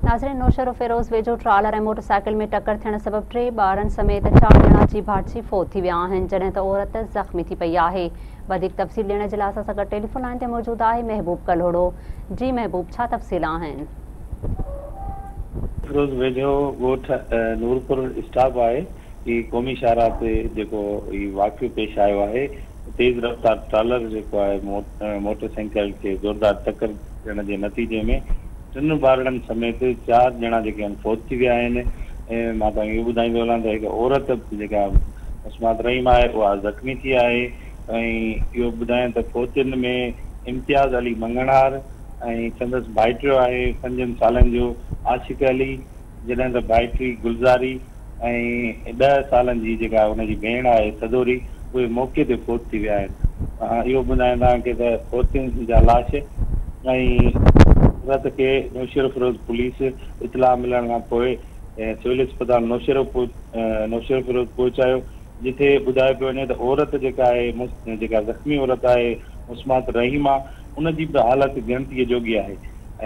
ناظرين نوشهروفيروز ويجهو trailer ۽ motorcycle ۾ ٽڪر ٿيڻ سبب ٽي ٻارن سميت چار ڄڻا چيڀاٽجي فوت ٿي ويا آهن جڏهن ته عورت زخمي ٿي پئي آهي وڌيڪ تفصيل ڏيڻ جي لاء اسان سان گڏ ٽيليفون لائين تي موجود آهي محبوب ڪلهوڙو جي محبوب ڇا تفصيل آهن. فيروز ويجهو ڳوٺ نورپور اسٽاپ آهي هي قومي شاهراهه تي جيڪو هي واقعو پيش آيو آهي تيز رفتار ٽرالر جيڪو آهي موٽر سائيڪل کي زوردار ٽڪر ڏيڻ جي نتيجي ۾ ٽن ٻارڙن سميت چار ڄڻا جيڪي آهن فوت ٿي ويا آهن ۽ مان توهان کي اهو ٻڌائيندو هلان ته هڪ عورت جيڪا مسمات رحيم آهي اها زخمي ٿي آهي ۽ اهو ٻڌايان ته فوتين ۾ امتياز علي مڱڻهار ۽ سندس ڀائٽيو آهي پنجن سالن جو عاشق علي جڏهن ته ڀائٽي گلزاري ۽ ڏهه سالن جي جيڪا ان جي ڀيڻ آهي سدوري اهي موقعي تي فوت ٿي ويا آهن. اهو ٻڌايان توهان کي ته فوتين جا لاش ۽ عورت کي نوشهروفيروز پوليس اطلاع ملڻ کان پوء سول اسپتال نوشهروفيروز پهچايو جتي ٻڌايو پيو وڃي ته عورت جيڪا آهي جيڪا زخمي عورت آهي مسمات رحيمه ان جي به حالت ڳڻتيء جوڳي آهي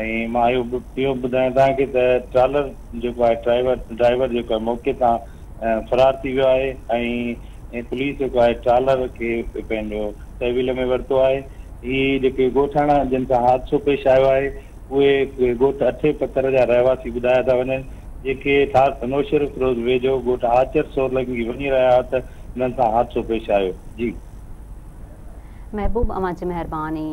۽ مان اهو اهو ٻڌايان توهان کي ته ٽرالر جيڪو آهي ڊرائيور ڊرائيور جيڪو آهي موقعي تان فرار ٿي ويو آهي ۽ پوليس جيڪو آهي ٽرالر کي پنهنجو تحويل ۾ ورتو آهي هي جيڪي ڳوٺاڻا جن سان حادثو پيش آيو آهي اهي ڳوٺ اٺي پتر جا رهواسي ٻڌايا ٿا وڃن جيڪي نوشهروفيروز ويجهو ڳوٺ آچر سورلنگي وڃي رهيا هئا ته انهن سان حادثو پيش آيو جي. محبوب اوهان جي مهرباني.